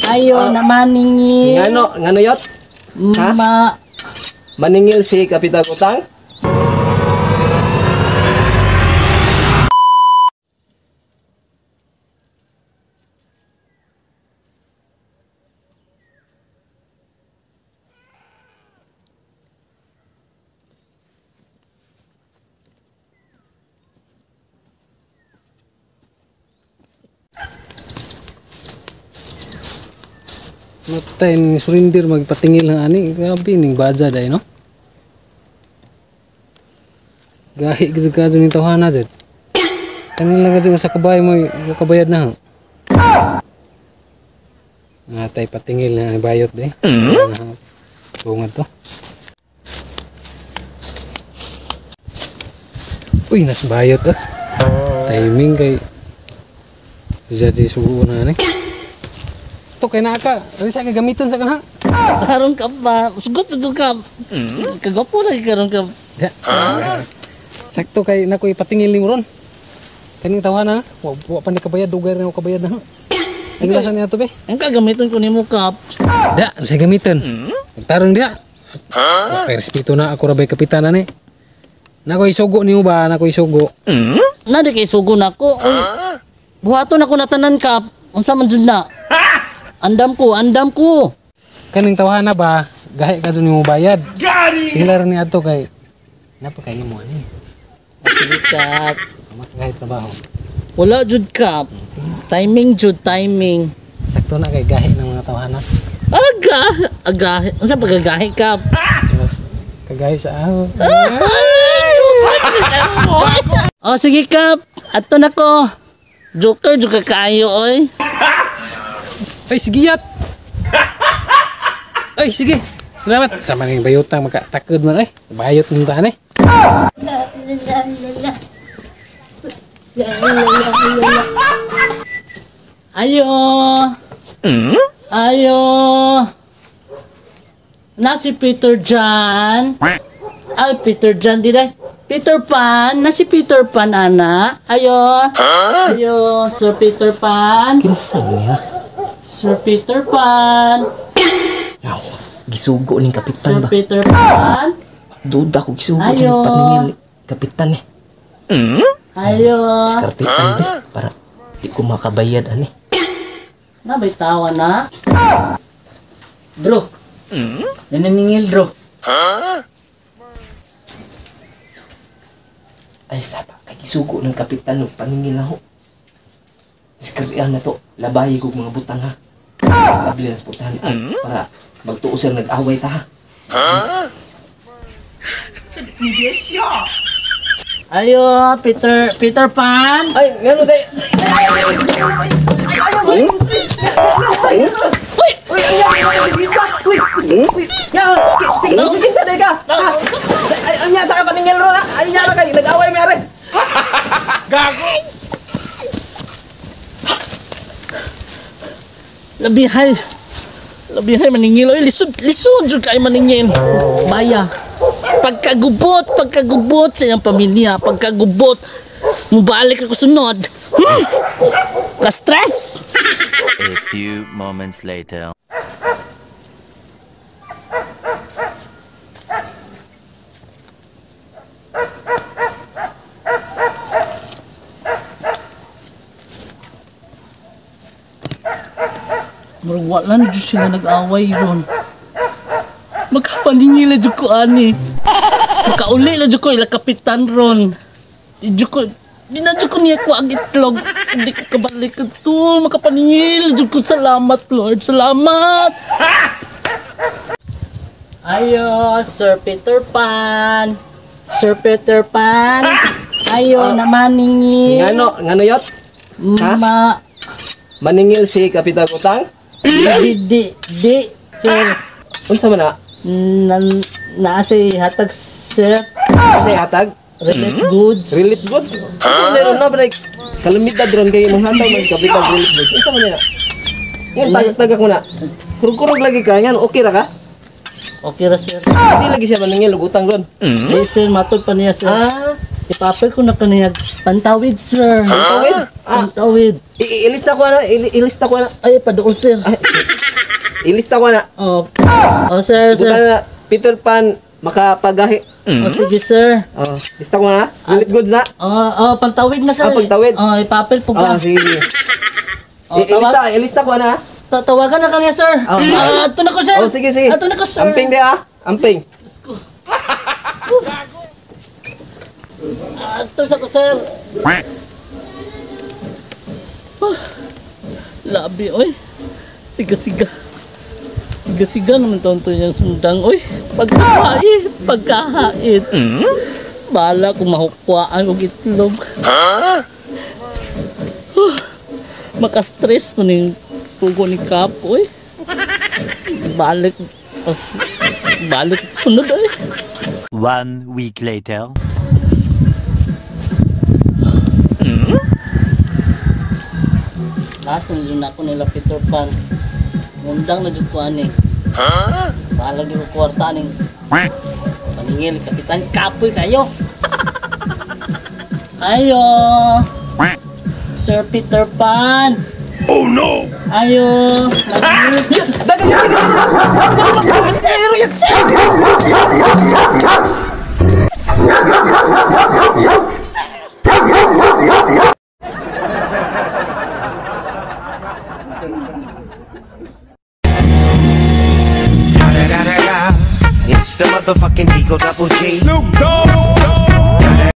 Ayo na maningil. Ngano, ngano yot? Ha? Maningil si Kapitan Utang? Matay ni surrender magpatingil ng ani, grabe ning baja day no. Gahi gyud ning tawhana jud. Kanin lang kasi sa kabay mo kabayad na. Natay patingil na bayot be. Bungad to. Uy, nas bayot ah. Timing kay jadi sugo na ani. To kay naa ka, ano sa gamiton sa kanha? Karon ka ba? Sugot-sugot ka. Kagwapo na karon ka. Sakto kay nako ipatingil nimo ron. Kaning tawhana, wa pa ni kabayad, dugay ra kabayad na. Tingnan sa niya to be. Ang kagamiton ko nimo kap. Da, sa gamiton. Tarong dia. Wa kay respeto na ako ra bay kapitan ani. Nako isugo nimo ba? Nako isugo. Na di kay sugo nako. Buhaton ako natanan kap. Unsa man jud na? Andam ko, andam ko. Kaning tawhana ba? Gahi ka jud nimo bayad. Tinglar ni ato kay napakahimo ani. Sige kap. Makagahi trabaho. Wala jud kap. Timing jud, timing. Sakto na kay gahi ng mga tawhana. Aga, aga. Unsa pagkagahi kap? Kagahi sa aho. Oh sige kap, ato na ko. Joker jud ka kaayo oy. Ay sige yat. Ay sige. Salamat. Sama ning bayutang makatakod man ay. Bayot nung taan eh. Ayo. Ayo. Na si Peter John. Ay Peter John di day. Peter Pan, na si Peter Pan ana. Ayo. Ayo, Sir Peter Pan. Kinsa niya? Sir Peter Pan. Yaw, gisugo ning kapitan Sir ba? Peter Pan. Duda ko gisugo ning patingil kapitan eh. Ayo. Diskartean be para di ko makabayad ani. Na bay tawa na? Bro. Nananingil bro. Ay saba kay gisugo ng kapitan og paningil ako. Diskartean na to, labayi kog mga butang ha. Abli nas butang para magtuo sila nag-away ta ha. Ayo, Peter Pan. Ay, ngano day? Uy! Uy, sige, sige ta day ka. Ay, anya sa paningil ro na. Ay, anya ra kay nag-away mi are. Gago. Labihay. Labihay maningil oy, lisod, lisod jud kay maningil. Baya. Pagkagubot sa iyang pamilya, pagkagubot, mubalik ako sunod. Ka-stress! A few moments later. Murag wala na dyan sila nag-away ron. Magkapaningil na dyan ko, ani. Makauli na dyan ko, ila kapitan ron. Di na dyan ko niya ko ang itlog. Hindi ko kabalik ito. Makapaningil na dyan ko. Salamat, Lord. Salamat! Ayo, Sir Peter Pan. Sir Peter Pan. Ayo, na maningil. Ngano, ngano yot? Ha? Maningil si Kapitan Utang? Di, di, sir. Unsa man na? Naa si hatag, sir. Naa hatag? Relief goods. Relief goods? Unsa man na ron, kalamidad ron kayo mong hatag man Kapitan relief goods. Unsa man na? Ngan tagak mo na. Kurog-kurog lagi ka ngan, okay ra ka? Okay ra, sir. Hindi lagi siya maningil og utang ron. Di, sir, matod pa niya, sir. Ipapay ko na kaniya pantawid, sir. Pantawid? Pantawid. Ilista ko na, ilista ko na. Ay, padool, sir. Ay, Ilista ko na. Oh, oh sir, sir. Buta na Peter Pan makapagahi. Oh, sige, sir. Oh, lista ko na. Unit goods na. Oh, oh, pantawid na, sir. Ah, pantawid. Oh, ipapil po Oh, ka. sige. Oh, Ilista, ilista ko na. Tawagan na kanya, sir. Oh. Ah, ato na ko, sir. Oh, sige, sige. Ato na ko, sir. Amping di ah. Amping. Ato sa ko, sir. Oh, labi, oy. Siga-siga. Siga-siga naman taon to yung sundang, oy. Pagkahait, pagkahait. Bala kung mahukwaan og itlog. Huh? Maka-stress mo ning pugo ni Kap, oy. Balik, pas, balik sunod, oy. One week later. Last na dyan ako nila Peter Pan. Mundang na dyan ko ani. Bahala di ko kwarta aning paningil, Kapitan Kapoy kayo. Ayo. Sir Peter Pan. Oh no. Ayo. It's the motherfucking D-O Double G. Snoop Dogg.